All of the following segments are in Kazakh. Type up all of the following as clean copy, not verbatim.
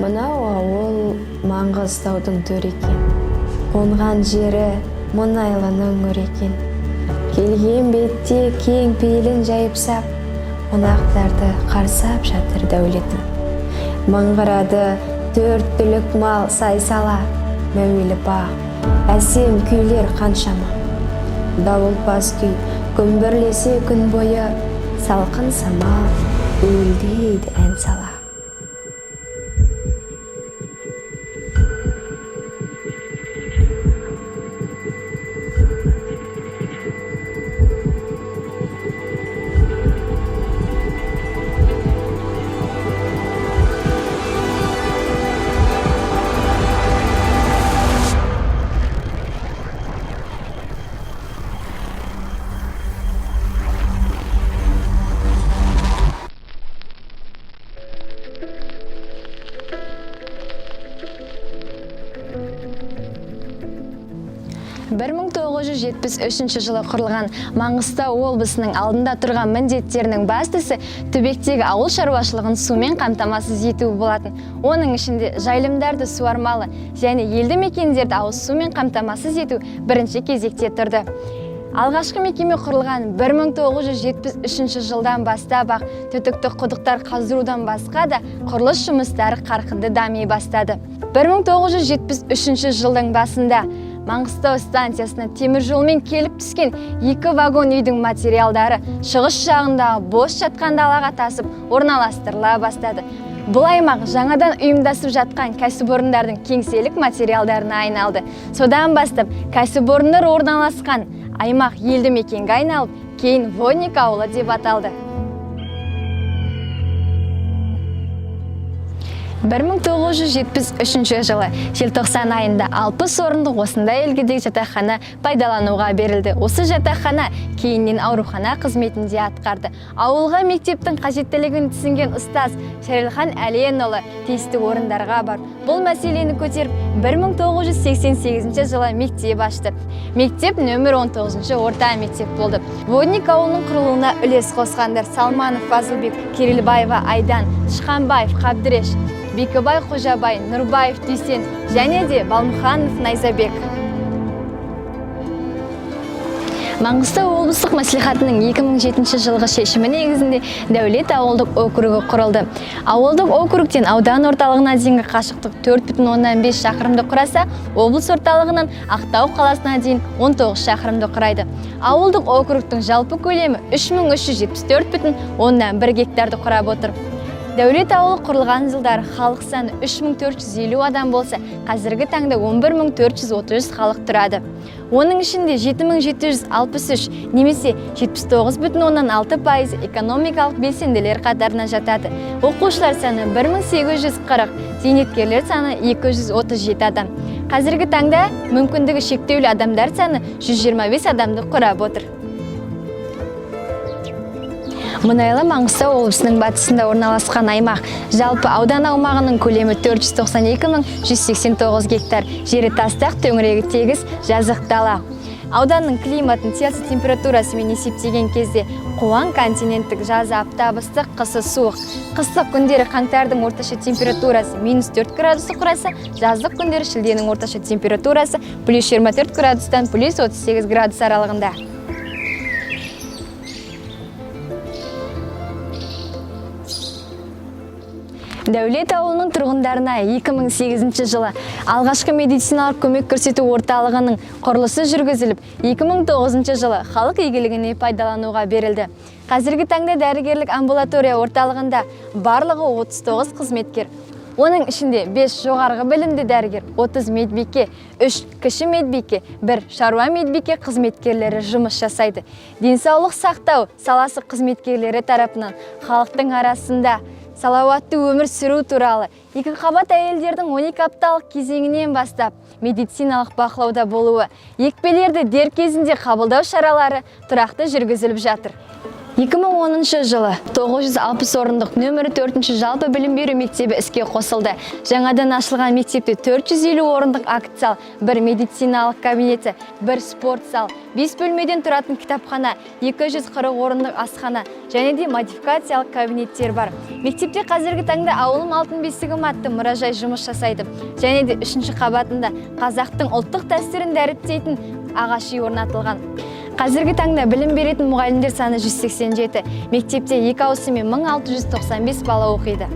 Мынау ауыл Маңғыстаудың төрі екен. Қонған жері мұнайлының өңірі екен. Келген бетте кең пейілін жайып сап, қонақтарды қарсап жатыр дәулетім. Мыңғырады төрт түлік мал сай сала, мәуелі бақ, әсем күйлер қаншама. Дауылпаз күй күмбірлесе күн бойы, салқын самал уілдейді ән сала. 1973 жылы құрылған Маңғыстау облысының алдында тұрған міндеттерінің бастысы түбектегі ауыл шаруашылығын сумен қамтамасыз ету болатын. Оның ішінде жайылымдарды суармалы және елді мекендерді ауыз сумен қамтамасыз ету бірінші кезекте тұрды. Алғашқы мекеме құрылған 1973 жылдан бастап-ақ түтікті құдықтар қаздырудан басқа да құрылыс жұмыстары қарқынды дами бастады. 1973 жылдың басында Маңғыстау станциясына темір жолмен келіп түскен екі вагон үйдің материалдары шығыс жағындағы бос жатқан далаға тасып орналастырыла бастады. Бұл аймақ жаңадан ұйымдасып жатқан кәсіпорындардың кеңселік материалдарына айналды. Содан бастап кәсіпорындар орналасқан аймақ елді мекенге айналып, кейін Водник ауылы деп аталды. 1973 жылы желтоқсан айында 60 орындық осындай үлгідегі жатақхана пайдалануға берілді. Осы жатақхана кейіннен аурухана қызметінде атқарды. Ауылға мектептің қажеттілігін түсінген ұстаз Шәрелхан Әленұлы тиісті орындарға барып, бұл мәселені көтеріп 1988 жылы мектеп ашты. Мектеп нөмір 19 орта мектеп болды. Водник ауылының құрылуына үлес қосқандар Салманов Фазылбек, Керелбаева Айдан, Тышқанбаев Қабдыреш, Бекібай Қожабай, Нұрбаев Дүйсен және де Балмұханов Найзабек. Маңғыстау облыстық мәслихатының 2007 жылғы шешімі негізінде Дәулет ауылдық округі құрылды. Ауылдық округтен аудан орталығына дейінгі қашықтық 4,5 шақырымды құраса, облыс орталығынан Ақтау қаласына дейін 19 шақырымды құрайды. Ауылдық округтің жалпы көлемі 3374,1 гектарды құрап отыр. Дәулет ауылы құрылған жылдары халық саны 3450 адам болса, қазіргі таңда 11433 халық тұрады. Оның ішінде 7763 немесе 79,6% экономикалық белсенділер қатарына жатады. Оқушылар саны 1840, зейнеткерлер саны 237 адам. Қазіргі таңда мүмкіндігі шектеулі адамдар саны 125 адамды құрап отыр. Мұнайлы Маңғыстау облысының батысында орналасқан аймақ. Жалпы аудан аумағының көлемі 492 189 гектар. Жері тастақ, төңірегі тегіс, жазық дала. Ауданның климатын Цельсий температурасымен есептеген кезде қуаң континенттік, жазы аптап ыстық, қысы суық. Қыстық күндері қаңтардың орташа температурасы минус 4 градусты құраса, жаздық күндері шілденің орташа температурасы плюс 24 градустан плюс 38 градус аралығында. Дәулет ауылының тұрғындарына 2008 жылы алғашқы медициналық көмек көрсету орталығының құрылысы жүргізіліп, 2009 жылы халық игілігіне пайдалануға берілді. Қазіргі таңда дәрігерлік амбулатория орталығында барлығы 39 қызметкер. Оның ішінде 5 жоғарғы білімді дәрігер, 30 медбике, 3 кіші медбике, 1 шаруа медбике қызметкерлері жұмыс жасайды. Денсаулық сақтау саласы қызметкерлері тарапынан халықтың арасында салауатты өмір сүру туралы екі қабат әйелдердің 12 апталық кезеңінен бастап медициналық бақылауда болуы, екпелерді дер кезінде қабылдау шаралары тұрақты жүргізіліп жатыр. 2010 жылы 960 орындық нөмірі 4 жалпы білім беру мектебі іске қосылды. Жаңадан ашылған мектепте 450 орындық акт зал, бір медициналық кабинеті, бір спорт зал, 5 бөлмеден тұратын кітапхана, 240 орындық асхана және де модификациялық кабинеттер бар. Мектепте қазіргі таңда «Ауылым алтын бесігім» атты мұражай жұмыс жасайды. Және де үшінші қабатында қазақтың ұлттық дәстүрін дәріптейтін ағаш үй орнатылған. Қазіргі таңда білім беретін мұғалімдер саны 187. Мектепте екі ауысыммен 1695 бала оқиды.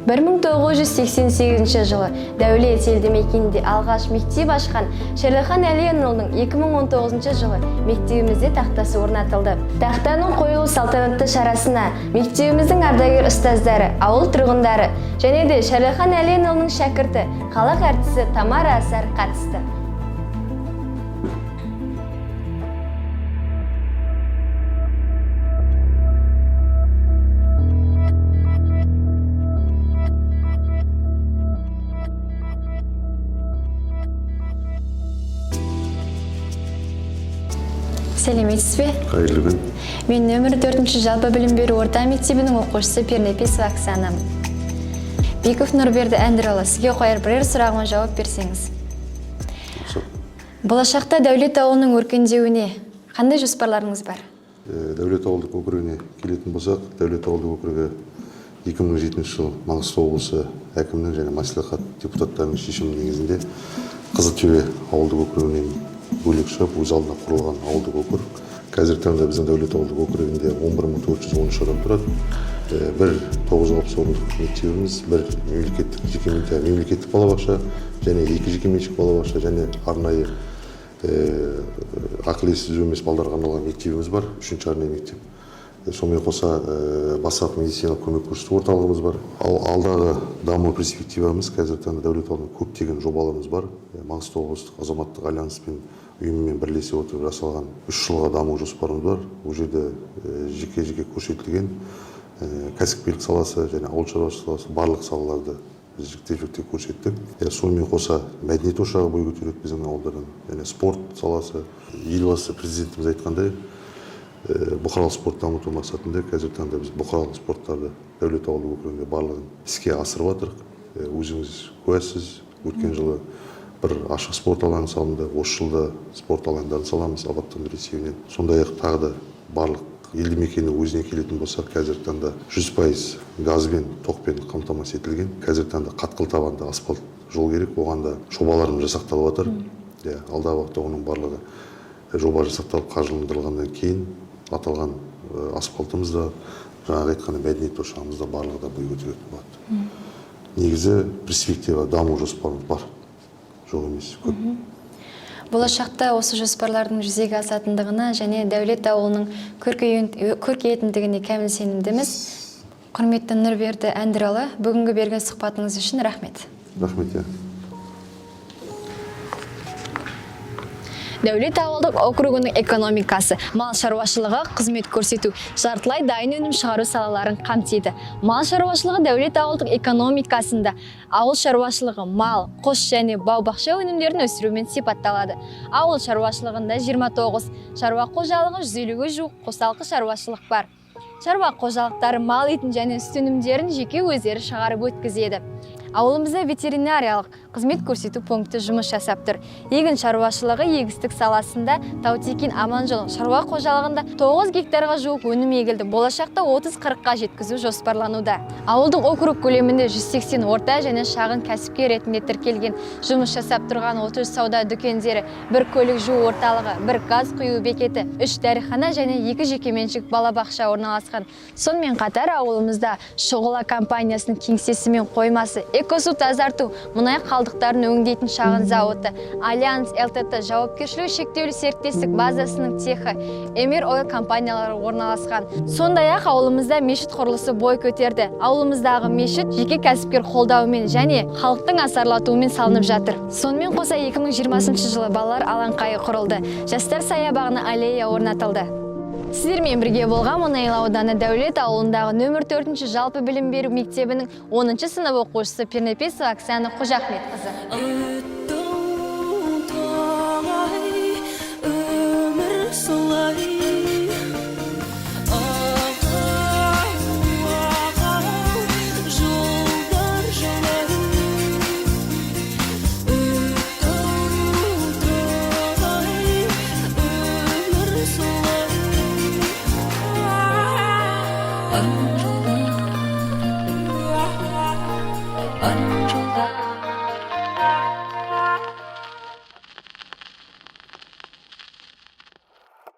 1988 жылы Дәулет елді мекенінде алғаш мектеп ашқан Шерліхан Әленұлының 2019 жылы мектебімізде тақтасы орнатылды. Тақтаның қойылу салтанатты шарасына мектебіміздің ардагер ұстаздары, ауыл тұрғындары және де Шерліхан Әленұлының шәкірті, халық әртісі Тамара Асар қатысты. Сәлеметсіз бе? Қайырлы күн. Мен нөмірі 4 жалпы білім беру орта мектебінің оқушысы Пернепесова Оксанамын. Беков Нұрберді Әндірұлы, сізге қояр бірер сұрағыма жауап берсеңіз. Рұқсат. Болашақта Дәулет ауылының өркендеуіне қандай жоспарларыңыз бар? Дәулет ауылдық округіне келетін болсақ, Дәулет ауылдық округі 2007 жыл Маңғыстау облысы әкімінің және мәслихат депутаттарының шешімі негізінде Қызылтөбе ауылдық округінен бөлек шығып, өз алдына құрылған ауылдық округ. Қазіргі таңда біздің Дәулет ауылдық округінде 11 413 адам тұрады. Бір 960 орындық мектебіміз, бір мемлекеттік жеке мемлекеттік балабақша және екі жекеменшік балабақша және арнайы ақыл есі түзу емес балдарға арналған мектебіміз бар, үшінші арнайы мектеп. Сонымен қоса бастапқы медициналық көмек көрсету орталығымыз бар. Ал алдағы даму перспективамыз, қазіргі таңда Дәулет ауылында көптеген жобаларымыз бар. Маңғыстау облыстық азаматтық альянспен, ұйымымен бірлесе отырып жасалған 3 жылға даму жоспарымыз бар. Ол жерде жеке жеке көрсетілген кәсіпкерлік саласы және ауыл шаруашылығы саласы, барлық салаларды біз жіктеп жіктеп көрсеттік. Сонымен қоса мәдениет ошағы бой көтереді біздің ауылдардан және спорт саласы. Елбасы Президентіміз айтқандай, бұқаралық спорт дамыту мақсатында қазіргі таңда біз бұқаралық спорттарды Дәулет ауылдық округінде барлығын іске асырып жатырмық. Өзіңіз куәсіз, өткен жылы бір ашық спорт алаңы салынды, осы жылда спорт алаңдарын саламыз абаттандыру есебінен. Сондай ақ тағы да барлық елді мекеннің өзіне келетін болсақ, қазіргі таңда 100% газбен, тоқпен қамтамасыз етілген. Қазіргі таңда қатқыл табанды асфальт жол керек, оған да жобаларымыз жасақталып жатыр. Иә, алдағы уақытта оның барлығы жоба жасақталып, қаржыландырылғаннан кейін аталған асфальтымыз да, жаңағы айтқан мәдениет ошағымыз да, барлығы да бой көтеретін болады. Негізі перспектива, даму жоспарымыз бар, жоқ емес, көп. Болашақта осы жоспарлардың жүзеге асатындығына және Дәулет ауылының көркейетіндігіне кәміл сенімдіміз. Құрметті Нұрберді Әндірұлы, бүгінгі берген сұхбатыңыз үшін рахмет. Рахмет, иә. Дәулет ауылдық округінің экономикасы мал шаруашылығы, қызмет көрсету, жартылай дайын өнім шығару салаларын қамтиды. Мал шаруашылығы. Дәулет ауылдық экономикасында ауыл шаруашылығы мал, құс және бау-бақша өнімдерін өсірумен сипатталады. Ауыл шаруашылығында 29 шаруа қожалығы, 150-ге жуық қосалқы шаруашылық бар. Шаруа қожалықтары мал етін және сүт өнімдерін жеке өздері шығарып өткізеді. Ауылымызда ветеринариялық қызмет көрсету пункті жұмыс жасап тұр. Егін шаруашылығы. Егістік саласында Таутекин Аманжол шаруа қожалығында 9 гектарға жуық өнім егілді. Болашақта 30-40-қа жеткізу жоспарлануда. Ауылдық округ көлемінде 180 орта және шағын кәсіпкер ретінде тіркелген, жұмыс жасап тұрған 30 сауда дүкендері, бір көлік жуу орталығы, бір газ құю бекеті, үш дәріхана және екі жекеменшік балабақша орналасқан. Сонымен қатар ауылымызда Шұғыла компаниясының кеңсесі мен қоймасы, Экосу тазарту, мұнай қалдықтарын өңдейтін шағын зауыты, Альянс ЛТТ жауапкершілігі шектеулі серіктестік базасының цехі, Эмир Ойл компаниялары орналасқан. Сондай ақ ауылымызда мешіт құрылысы бой көтерді. Ауылымыздағы мешіт жеке кәсіпкер қолдауымен және халықтың асарлатуымен салынып жатыр. Сонымен қоса 2020 жылы балалар алаңқайы құрылды. Жастар саябағына аллея орнатылды. Сіздермен бірге болған Мұнайлы ауданы Дәулет ауылындағы нөмір 4 жалпы білім беру мектебінің 10 сынып оқушысы Пернепесова Оксана Қожахметқызы. Арман жолда, арман жолда.